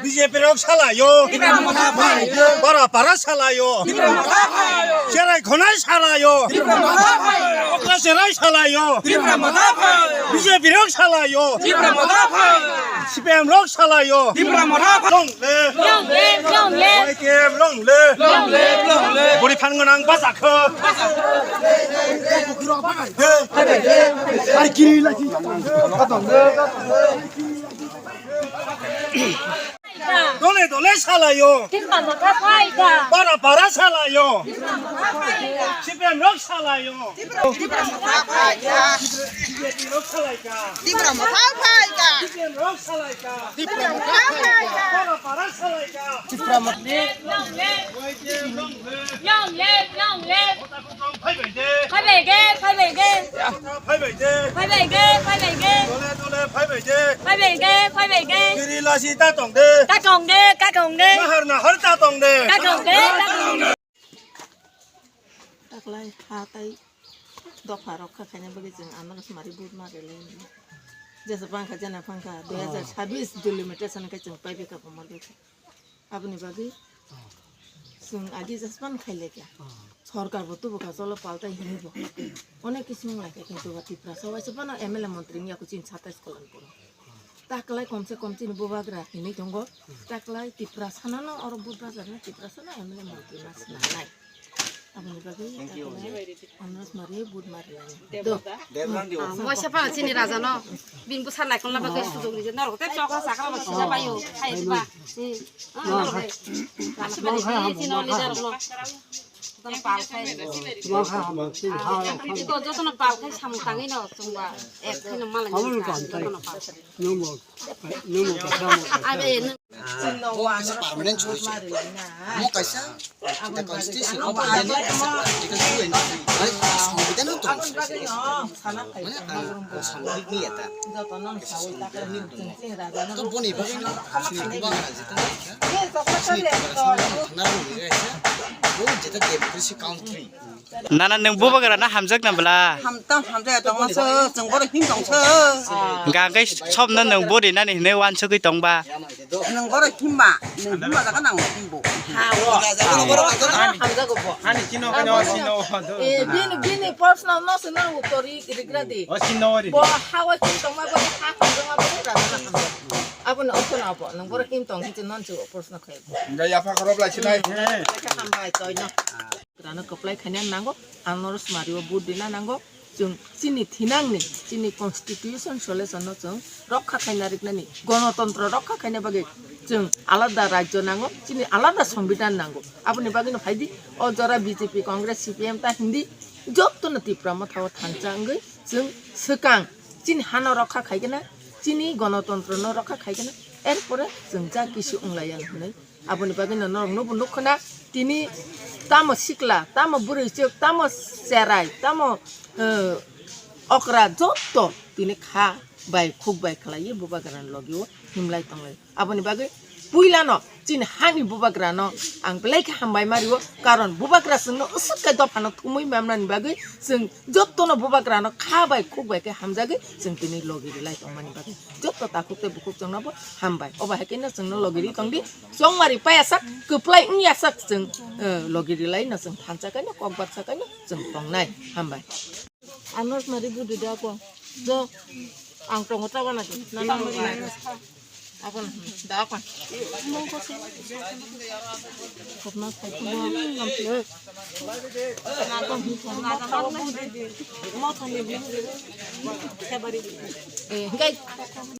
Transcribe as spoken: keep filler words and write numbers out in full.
B J P rok salayo. Tipra motha phai. Bara para salayo. Tipra motha phai. Cherai khonai salayo. Tipra motha phai. Okra cherai salayo. Tipra motha phai. B J P rok salayo. Tipra motha phai. C P M rok salayo. Tipra motha phai. Long live. Long live, long live. Y T F long live. Long live, long live. Buri phan gwnang bachakho. Ai kiri lagi. Dole dole salayo. Tipra motha phai kha. Para para salayo. Tipra motha phai kha. C P M rok salayo. Tipra motha phai kha. B J P rok salai kha. Tipra motha phai kha. C P M rok salai kha. Tipra motha phai kha. Para para salai kha. Tipra motha. Long live, long live. Y T F long live. Long live, long live. Phaibai de, phaibai de. Phaibai de, phaibai de. Phaibai de, phaibai de. Dole dole phaibai de. Phaibai de, phaibai de. Kiri lasi ta tong de. Ta tong de, ta tong de. Nahar nahar ta tong de. Ta tong de, ta tong de. Taklai ha tai dopha rok kha khaina bagwi chwng ano smari but ma rele. Jesa pangkha jana pangkha dui hazar sabis delimitation khe chwng paibai kha bomor khe. Aboni bagwi chwng agi jaspan khailekha. Sorkar bo tubu kha cholo paltai hinwi bo. Onek kisu wng laikha kintu ba Tiprasa waisa phano M L A montri wngya kho chini satais kolan puro. Taklai komse kom chini bubagra hinwi tongo. Taklai Tiprasa no oro but bajar no Tiprasa no M L A montri ma swnamnai. Aboni bagwi taklai Anuj Mari but mari. Do. Waisa phano chini raja no. Bini bwsa naikol na bagwi sujuk rijak. Norok tei chokla sakla bo sija paio. Hai diba. Hmm. Ah, norok tei. Rasi bani chini leader no. Jotono pal khai. Iko jotono pal khai samung tangwi no chwngba. Ek kheno malai. Jotono pal khai. Abe. Bo kaisa permanent solution. Mo kaisa the constitution of India ni kaisa article two and three. Mane, songbidhan o tongo. Mane, ang songbi ni eta. To boni bagwi no, sini bubagra jeta naikha. Sini bubagra songbi thangna rwngwi kaisa. Bo jeta democracy country. Nana nwng bubagra na hamjak na bwla? Hamtam hamjak tongma se, chwng borok him tong se. Hwnkha khe sobno nwng buri nani hinwi wansugwi tongba. Nwng borok himba, nwng himba jaga nang himbo. Ha, o. Hamjago bo. Ani chino kanya o chino. Eh, bini, bini personal no se no uttori rigra di. O chino ri. Bo hawa him tongma bo ha hamjak ma bo raja na hamjak. Abo no oto na bo, nwng borok him tong hiti non chu personal khai. Nga ya pha khorob lai sinai. Hambai toi no. Rano kwplai khaina nango, ang norok smario vote rina nango. Chwng chini thinangni, chini constitution solution no chwng rokha khaina riknani, gonotontro rokha khaina bagwi chwng alada rajyo nango, chini alada songbidan nango. Aboni bagwino phaidi, o jora B J P, Congress, C P M ta hindi, jotono Tipra Motha o thansa wngwi chwng swkang chini hano rokha khaigwna, chini gonotontro no rokha khaigwna, erpore chwng ja kisu wnglaiya hinwi. Aboni bagwi no norok no bo nukho na, tini tamo sikla, tamo bwrwi chwk, tamo cherai, tamo, eh, okra jotto tini kha bai khuk bai khlaiwi bubagrani logi o himlai tonglai. Aboni bagwi puila no chini hani bubagra no ang belai khe hambai ma rio, karon bubagra chwngno aswk khe dopha no thumwi mamnani bagwi chwng jotto no bubagra no kha bai khuk bai khe hamjagwi chwng tini logi rilai tongmani bagwi. Jotto takhuk tei bukhuk chwngno bo hambai. Obo hai khe no chwngno logi ri tongdi. Chongmari paiyasak, kwplai wngyasak chwng, eh, logi rilai no chwng thansa kaino, kokbaksa kaino chwng tongnai. Hambai. Anos mari budi da ko. Jo, ang tongo ta wana di. Nana mo di. Ako na, da ako. Kopna sai ko. Mo thani bi. Kebari. Eh, guys.